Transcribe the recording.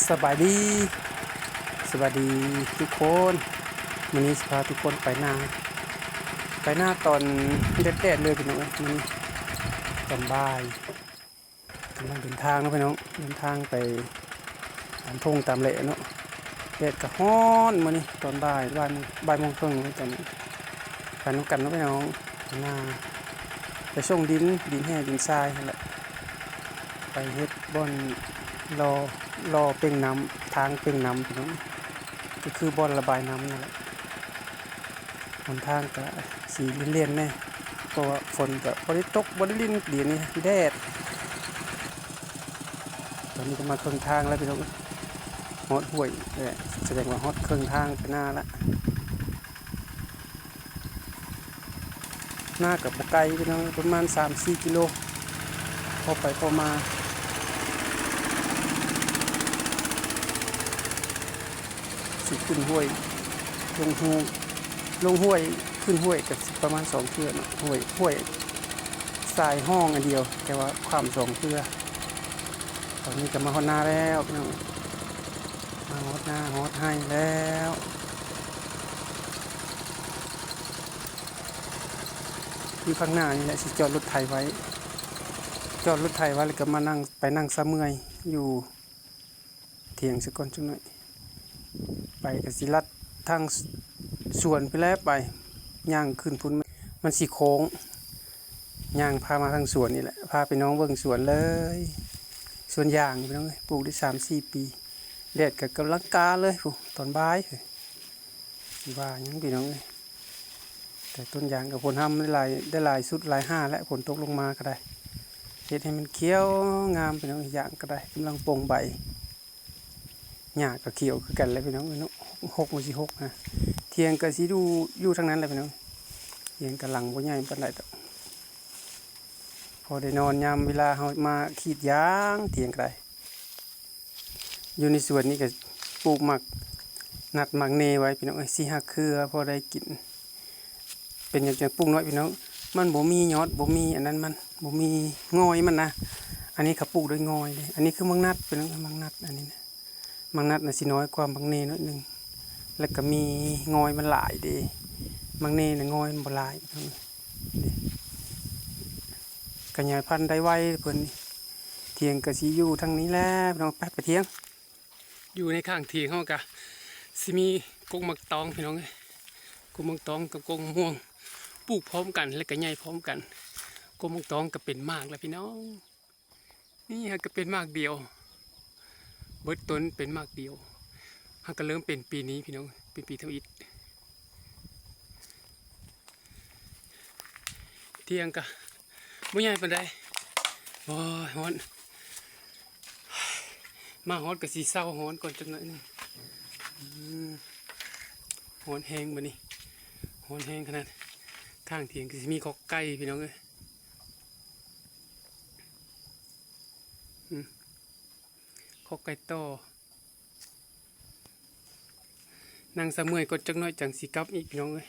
ສະບາຍດີ ສະບາຍດີທຸກຄົນ. ມື້ນີ້ຊິພາທຸກຄົນໄປນາ ໄປນາຕອນແດດໆເລີຍພີ່ນ້ອງເອີຍ. ມື້ນີ້ຕອນບ່າຍ ກຳລັງເດີນທາງເນາະພີ່ນ້ອງ, ເດີນທາງໄປຕາມທົ່ງຕາມແຫຼະເນາະ. ແດດກໍຮ້ອນມື້ນີ້ຕອນບ່າຍ ບ່າຍໂມງ ບ່າຍໂມງເຄິ່ງ ຕອນ ໄປນຳກັນເນາະພີ່ນ້ອງ. ນາ ໄປສົ່ງດິນ ດິນແຮ່ດິນຊາຍຫັ້ນແຫຼະ ໄປເຮັດບ່ອນລໍ່ ລໍ່ເປັ່ງນ້ຳ ທາງເປັ່ງນ້ຳພີ່ນ້ອງ, ກໍຄືບ່ອນລະບາຍນ້ຳນັ້ນແຫຼະ. ຫົນທາງກະຊິເລ່ນໆແດ່ ເພາະວ່າຝົນກະບໍ່ໄດ້ຕົກ ບໍ່ໄດ້ຫຼິ້ນ ດຽວນີ້ແດດ. ຕອນນີ້ກໍມາເຄິ່ງທາງແລ້ວພີ່ນ້ອງ, ຮອດຫ້ວຍແລ້ວ ສະແດງວ່າຮອດເຄິ່ງທາງໄປນາລະ. ນາກໍບໍ່ໄກພີ່ນ້ອງ, ປະມານສາມສີ່ກິໂລ ພໍໄປພໍມາ. ຊິຂຶ້ນຫ້ວຍ ລົງຫ້ວຍ ລົງຫ້ວຍ ຂຶ້ນຫ້ວຍກໍຊິປະມານສອງເທື່ອເນາະ. ຫ້ວຍ ຫ້ວຍສາຍຮ່ອງອັນດຽວ ແຕ່ວ່າຂ້າມສອງເທື່ອ. ຕອນນີ້ກໍມາຮອດນາແລ້ວພີ່ນ້ອງ, ມາຮອດນາຮອດໄຮ່ແລ້ວ. ຢູ່ຂ້າງໜ້ານີ້ແຫຼະ ຊິຈອດລົດໄຖໄວ້, ຈອດລົດໄຖໄວ້ ແລ້ວກໍມານັ່ງ ໄປນັ່ງຊະເມື່ອຍຢູ່ຖຽງຊະກ່ອນຈັກໜ້ອຍ. ໄປກໍຊິລັດທາງສວນໄປແລ້ວ ໄປຍ່າງຂຶ້ນພຸ້ນ ມັນຊິໂຄ້ງ, ຍ່າງພາມາທາງສວນນີ້ແຫຼະ ພາພີ່ນ້ອງເບິ່ງສວນເລີຍ. ສວນຢາງພີ່ນ້ອງເອີຍ ປູກໄດ້ສາມສີ່ປີ, ແດດກໍກຳລັງກາເລີຍພຸ້ນ ຕອນບ່າຍ. ຊິວ່າຫຍັງພີ່ນ້ອງເອີຍ, ແຕ່ຕົ້ນຢາງກັບຜົນຮຳໄດ້ຫຼາຍ ໄດ້ຫຼາຍຊຸດຫຼາຍຫ້າແລ້ວ, ຝົນຕົກລົງມາກໍໄດ້ ເຮັດໃຫ້ມັນຂຽວງາມພີ່ນ້ອງເອີຍ. ຢາງກໍໄດ້ກຳລັງປົ່ງໃບ, ຫຍ້າກໍຂຽວຄືກັນແຫຼະພີ່ນ້ອງເອີຍເນາະ. ຫົກ ມັນຊິຫົກນະ, ຖຽງກໍຊິຢູ່ ຢູ່ທາງນັ້ນແຫຼະພີ່ນ້ອງ. ຖຽງກໍຫຼັງບໍ່ໃຫຍ່ປານໃດດອກ, ພໍໄດ້ນອນຍາມເວລາເຮົາມາກຣີດຢາງ. ຖຽງກໍໄດ້ ຢູ່ໃນສວນນີ້ກໍປູກໝາກນັດໝາກເນໄວ້ພີ່ນ້ອງເອີຍ ສີ່ຫ້າເຄືອ ພໍໄດ້ກິນ. ເປັນຫຍັງຈັ່ງປູກນ້ອຍພີ່ນ້ອງ, ມັນບໍ່ມີຍອດ ບໍ່ມີອັນນັ້ນ ມັນບໍ່ມີງອຍມັນນະ. ອັນນີ້ເຂົາປູກດ້ວຍງອຍເດ້. ອັນນີ້ຄືໝາກນັດພີ່ນ້ອງ, ໝາກນັດອັນນີ້ນະ, ໝາກນັດນະຊິນ້ອຍກວ່າໝາກເນໜ້ອຍໜຶ່ງ ແລ້ວກໍມີງອຍມັນຫຼາຍເດ້. ໝາກເນນະງອຍມັນບໍ່ຫຼາຍພີ່ນ້ອງ. ຂະຫຍາຍພັນໄດ້ໄວເພິ່ນນີ້. ຖຽງກໍຊິຢູ່ທາງນີ້ແຫຼະພີ່ນ້ອງ, ໄປ ໄປຖຽງ. ຢູ່ໃນຂ້າງຖຽງເຮົາກະຊິມີກົກໝາກຕອງພີ່ນ້ອງເອີຍ, ກົກໝາກຕອງກັບກົກມະມ່ວງ ປູກພ້ອມກັນ ແລ້ວກະໃຫຍ່ພ້ອມກັນ. ກົກໝາກຕອງກະເປັນໝາກແລ້ວພີ່ນ້ອງ, ນີ້ຫາກະເປັນໝາກດຽວ ເບິດຕົ້ນເປັນໝາກດຽວ. ຫາກະເລີ່ມເປັນປີນີ້ພີ່ນ້ອງ, ເປັນປີທຳອິດ. ຖຽງກະບໍ່ໃຫຍ່ປານໃດ. ໂອ້ຍ ຮ້ອນ, ມາຮອດກໍຊິເຊົາຮ້ອນກ່ອນຈັກໜ້ອຍໜຶ່ງ. ອືມ ຮ້ອນແຮງບັດນີ້, ຮ້ອນແຮງຂະໜາດ. ຂ້າງຖຽງກໍຊິມີຄອກໄກ່ພີ່ນ້ອງເອີຍ, ອືມ ຄອກໄກ່ຕໍ່. ນັ່ງຊະເມື່ອຍກ່ອນຈັກໜ້ອຍ ຈັ່ງຊິກັບອີກພີ່ນ້ອງເອີຍ.